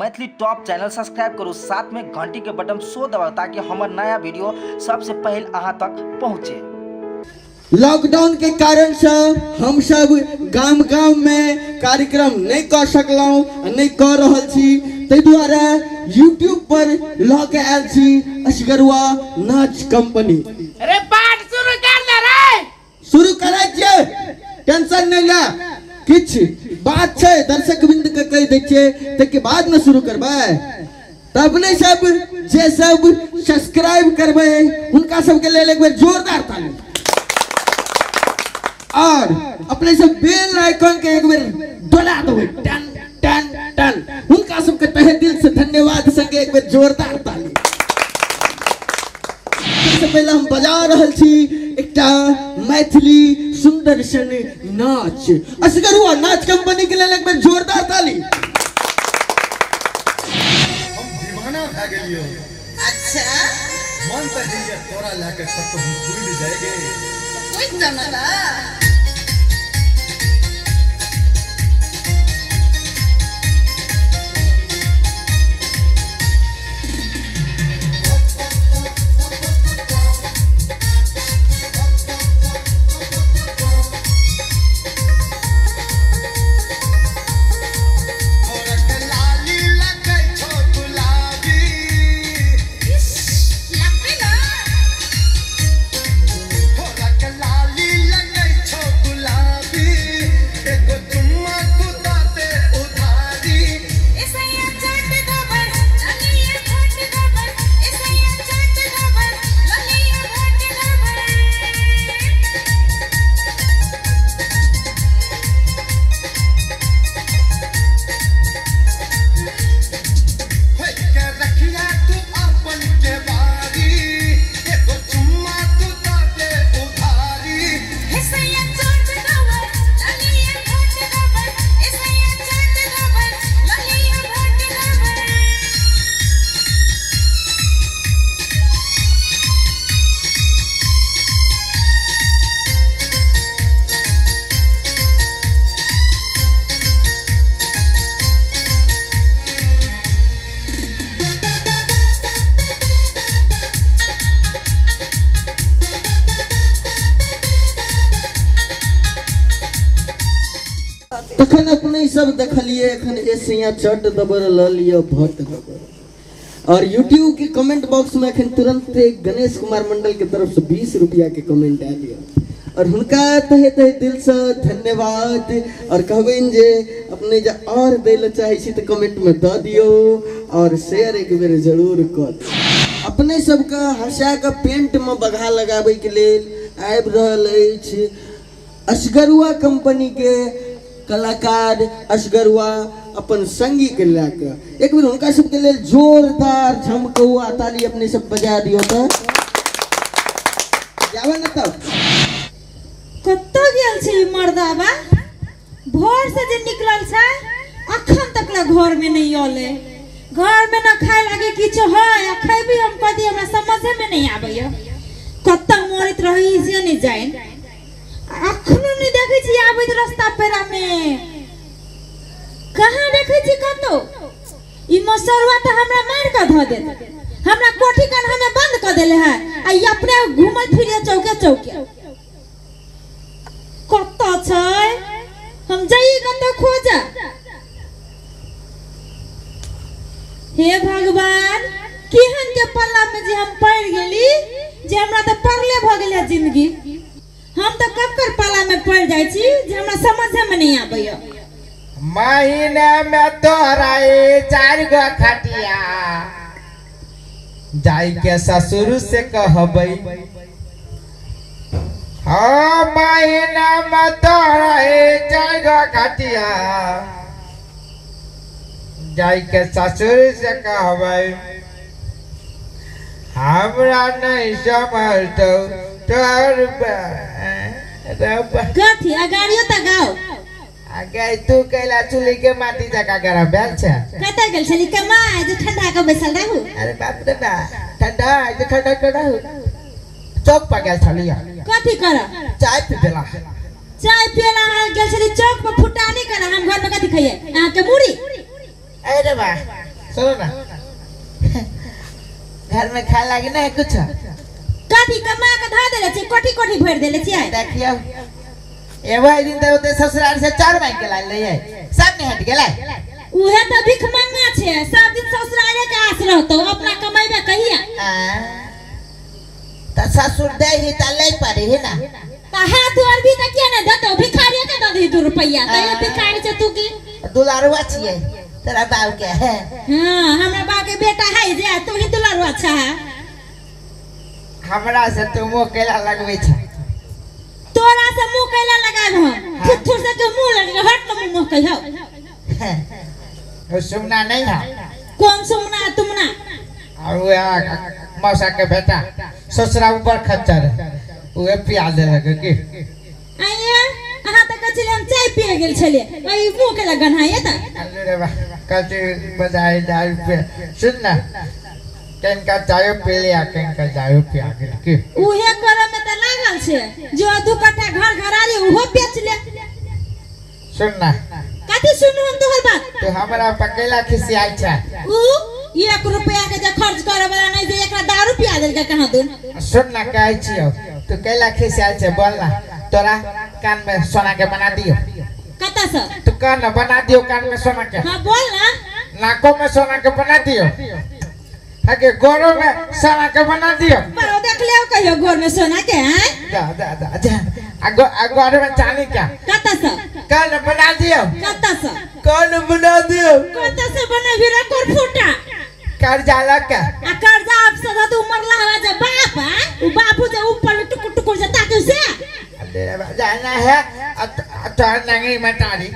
Maithili top channel subscribe करू, साथ में घंटी के बटन सो दबाउ ताकि हमर नया वीडियो सबसे पहले अहाँ तक पहुँचे। लॉकडाउन के कारण से हम सब गाम गाम में कार्यक्रम नहीं कर सकलहुँ, नहीं कर रहल छी, ताहि दुआरे यूट्यूब पर लऽ के आयल छी असगरुआ नाच कंपनी। अरे पाठ शुरू कर दे रे, शुरू करै छियै, टेंशन नहीं ले, किछु बात छै दर्शक बिंद के कहि दै छियै, ताहिके बाद ने शुरू करबै। तब नहीं सब जे सब सब्सक्राइब करबै हुनका सबके लेल एक बेर जोरदार ताली, और अपने सब बेल आइकन के एक बेर डोला देबै टन टन टन, हुनका सबके तहे दिल से धन्यवाद संगे एक बेर जोरदार ताली। सबसे पहले हम बजा रहल छी एकटा मैथिली सुंदर सन नाच, असगरुआ नाच कंपनी के लेल एक बेर जोरदार ताली। हम दीवाना भए गेलियो। अच्छा। मन तऽ होइए तोरा लए के कतहु हम कूदि जाय गे। कूदि जाउ ने तऽ। तखन अपने सब देखलिए एखन एसिया चट दबर ल लिअ भट दबर। और यूट्यूब के कमेंट बॉक्स में एखन तुरंत गणेश कुमार मंडल के तरफ से 20 रुपया के कमेंट आयल यऽ और हुनका तहे तहे दिल से धन्यवाद। और कहबनि जे अपने जे और दै लए चाहै छी तऽ कमेंट में दऽ दियौ और शेयर एक बेर जरूर कऽ दियौ। अपने सबके हंसा के पेंट में बघा लगाबै के लेल आबि रहल अछि असगरुआ कंपनी के कलाकार असगरुआ अपन संगी के लए के। एक बेर हुनका सबके लेल जोरदार झमकौआ ताली अपने सब बजा दियौ तऽ जाबे ने तब। कतऽ गेल छै ई मर्दाबा? भोर से जे निकलल छै अखन तक ला घर में नहीं अलै। घर में न खाए लागे किछु है आ खेबी हम कथी हमरा समझे में नहीं आबैया। कतऽ मरैत रही से नहीं जानि। अखनो नहीं देखै छी आबैत रास्ता पेरा में। कहाँ देखै छी कतौ? ई मसरुआ तऽ हमरा मारि कऽ धऽ देत। हमरा कोठी कन्हा में बंद कऽ देले है आ ई अपने घूमैत फिरे चौके चौके। कतऽ छै? हम जाइए कतऽ खोजऽ। हे भगवान, केहन के पल्ला में जे हम पड़ि गेली जे हमरा तऽ पड़ले भऽ गेल है जिंदगी। हम तऽ ककर पाला में पड़ि जाइ छी जे हमरा समझे में नहीं आबैया। महीने में तोरा 4 गो खटिया जाई के ससुर से कहबै। हाँ, महीना में तोरा 4 गो खटिया जाई के ससुर से कहबै। हमरा नहीं समझतौ तोर कथी अगाड़ियो तऽ गाओ। आगे तू कैला चूल्ही के माटी जका गरम भेल छै। कतऽ गेल छली कमाय जे ठंडा के बैसल रहू? अरे बाप रे बा, ठंडा जे ठंडा के रहू। चौक पर गेल छली। कथी कर? चाय पीला। चाय पियला अहाँ गेल छली चौक पर फुटानी कर, हम घर में कथी खइए? अहाँ के मुड़ी? अरे बा, सुनो ना, घर में खाए लागी नहीं कुछ? कथी कमा के धा देले छी, कोठी कोठी भर देले छी। देखियो एगो दिन तो ओते ससुराल से 4 मांग के लाइल रहिए, सब नहीं हट गेलै। उहे त भीख मंगा छे, सब दिन ससुराले के आस रहतो, अपना कमाइबे कहिया? त ससुर दे ही त ले पड़ी है ना। त हाथ और भी त किया ना देतो, भिखारी के the they 2 रुपैया। त ये भिखारी छे तू की? दुलारुआ छिए तेरा बाप के है। हां हमरा बाप के बेटा है जे तू ही दुलारुआ छा। हमरा से तू मुंह केला लगबै छ? तोरा से मुंह केला लगाब हम? थुथुर से के मुंह लग हट न मुंह कहियो। ओ सुमना नहीं है। कौन सुमना तुमना? और वो मौसा के बेटा ससुरा ऊपर खच्चर उहे पिया देलक की। आइए अहाँ त कहै छलियै हम चाय पिए गेल छलियै, ई मुंह केला गन्हाइए त। अरे बा कथी बजाय दारू पे सुन ना, किनका चाय पी लिया किनका दारू पिया गेल की। उहे करे में त लागल छे, जो 2 कट्ठा घर घरारी उहो बेच ले। सुन ना। कथी सुनू हम तोहर बात? तू हमरा पकेला खिसियाई छ। ऊ 1 रुपया के जे खर्च करे वाला नहीं जे एकरा दारू पिया देलकै कहाँ दून। सुन ना कहै छियौ, तू कैला खिसियाई छ बोल ना, तोरा कान में सोना के बना दियो। कतऽ से? तू कह ना बना दियो कान में सोना के। हां बोल ना। नाको में सोना के बना दियो, आगे गोरो में सोना के बना दियो। पर देख लियो कहियो गोर में सोना के? हैं जा जा जा जा आगो गोर में चांदी का। कतऽ से? कौन बना दियो? कतऽ से? कौन बना दियो? कतऽ से बनेबी रे कोर फूटा? कर्जा लग के। आ कर्जा अब से तू मरला हवा जे बाप आ उ बापू जे ऊपर टुकुर टुकुर जे ताके से। अरे जाना है तोर नंगरी मतारी।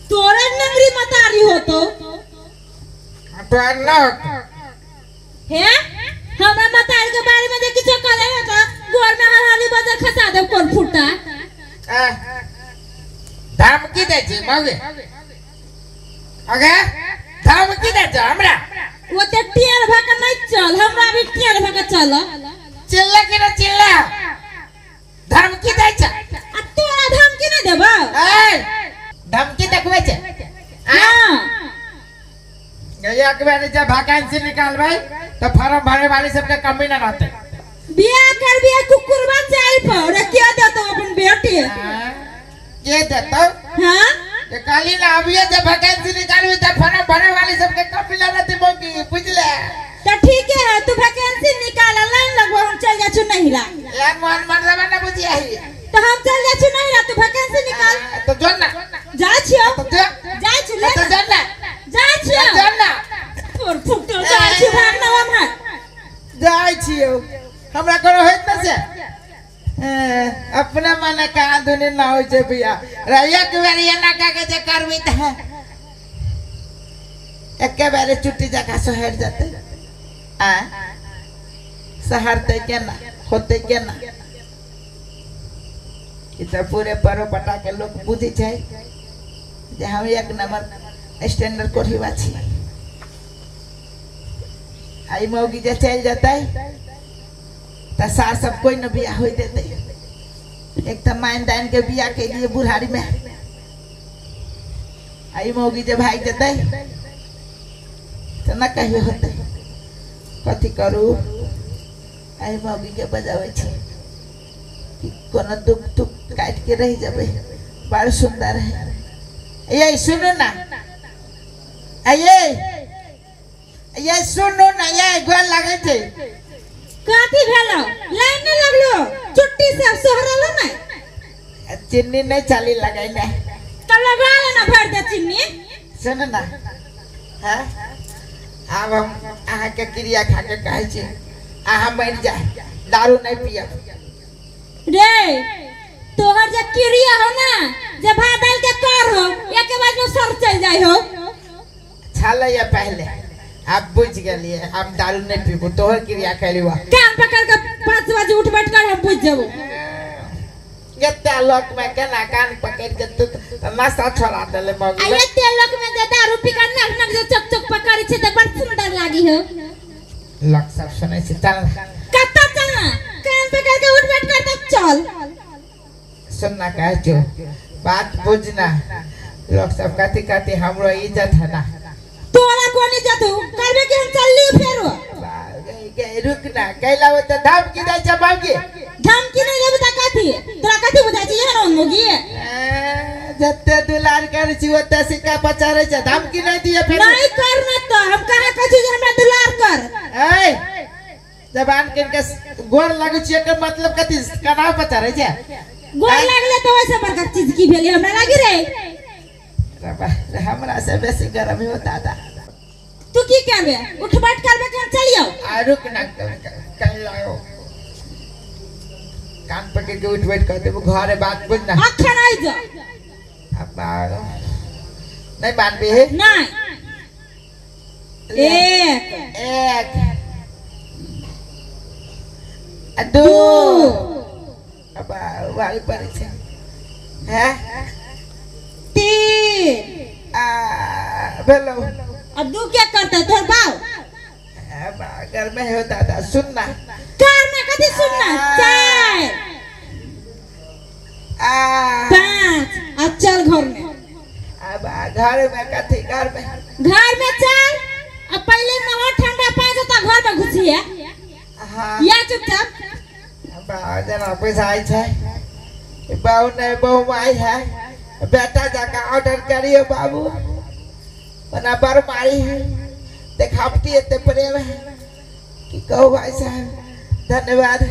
तोरे नंगरी मतारी हो तो तोर न हे हमरा मतारी के बारे में जे किछो कहले है त गोर में हरहरी बजर खसा दे कोर फूटा। धमकी दे छी मौगे, अगे धमकी दे छी हमरा। ओते टेढ़ भ के नहीं चल, हमरा भी टेढ़ भ के चल। चिल्ला के ना चिल्ला, धमकी दे छ। आ तोरा धमकी नहीं देबौ? ए धमकी देखबै छ। हां एक बार जब वैकेंसी निकालबै तो फार्म भरे वाली सबके कमी ना रहते। बियाह कर बियाह कुकुरबा चाल पर रे के देतौ अपन बेटी? के देतौ? हां ये काली ना अभी जब वैकेंसी निकालबी त फार्म भरे वाली सबके कमी ना रहते मौकी, बुझले? त ठीक है तू वैकेंसी निकाल लाइन लगवा, हम चल जा छु नहिरा। यार मन मतलब ना बुझिया ही। त हम चल जा छु नहिरा, तू वैकेंसी निकाल। तो जोन ना जा छियो। तो जा जा छु ले तो जोन ना जा छियो। जोन ना तोर फुटो जा छु भाग ना हम जाय छियो। हमरा कोनो होइत न से अपने मने कहाँ धुनी ना होइ छै भैया। रहिया के बेर एना कह के जे करबी त एके बेर चुट्टी जकाँ सहरि जेतै। आ सहरतै केना होतै केना? ई त पूरे परोपट्टा के लोक बुझै छै जे हम 1 नंबर स्टैंडर्ड कोठीवा छी। आई मौगी जे चलि जेतै त सार सब कोई न बियाह होई देतै। एक त मान दान के बियाह के लिए बुढ़ारी में, आई मौगी जे भाग जेतै त न कहियो होतै। कथी करू? आई मौगी के बजाबै छी कि कोनो दुख तुख काटि के रहि जेबै। बड़ सुंदर है। ये सुनू ना, ये ये सुनू ना, ये गोर लागै छै। कथी भेलो? लाइन नहीं लगलो, चुट्टी से सोहरलो नहीं, चीनी नहीं चाली लगैले त लगा लेना भर दे चीनी। सुन ना, हां आब हम अहाँ के क्रिया खा के कहै छी अहाँ मरि जाय, दारू नहीं पियब। रे तोहर जे क्रिया हो ना, जे भात दाल के कर हो, एके बाद में सर चल जाय हो। छलैया पहले, अब बुझ गेलिए हम दारू नहीं पीबू, तोहर क्रिया खेलुआ। कान पकड़ के 5 बजे उठ बैठ कर हम बुझ जेबो। एते लोक में केना कान पकड़ के तू नशा छोड़ा देले मौगी। आ एते लोक में जे दारू पी के नक नक जे चक चक पकड़ै छै त बड़ सुंदर लागी हो। लोक सब सुनै छै। चल कतऽ चलना? कान पकड़ के उठ बैठ कर तब चल। सुनना कहै छौ बात बुझना, लोक सब कथी कथी हमरो इज्जत है ना। तोरा कोन इज्जत हो? कैला होते धमकी दै छै मौगी। धमकी नहीं देबे त कथी तोरा कथी बुझाइ छै एहन ओहन मौगी? जते दुलार करै छी ओते सिक्का पचारै छै, धमकी नहीं दिए फेर। नहीं करना तो हम कहाँ कहै छी जे हमरा दुलार कर। ए जबान के गोर लागै छी एकर मतलब कथी कना पचारै छै? गोर लागले तो वैसे बड़का चीज की भेलै हमरा लागी रे। हमरा से बेसी गरम हो दादा। तू की करबे? उठ बैठ करबे कि हम चलियो? आ रुक ना कल लाओ कान पकड़ के उठ बैठ कर देबो घरे बात बुझ ना। अखन आई जा। अब नहीं मानबी है? नहीं। एक एक दू अब वाली पड़े छै हैं तीन आ भेलो। अब दू क्या करते तोर बाप? अब घर में हो दादा सुनना। करना कथी सुनना? 4 आ 5 अब चल घर में। अब घर में कथी? घर में घर में चल। अब पहले नहा ठंडा पानी होता घर में घुसी है। हाँ या चुपचाप। अब जना पैसा आई छै बहु नहीं बहु माई है बेटा जाकर ऑर्डर करियो बाबू बना बर मारी है देखावटी एते प्रेम है कि कहो भाई साहब धन्यवाद।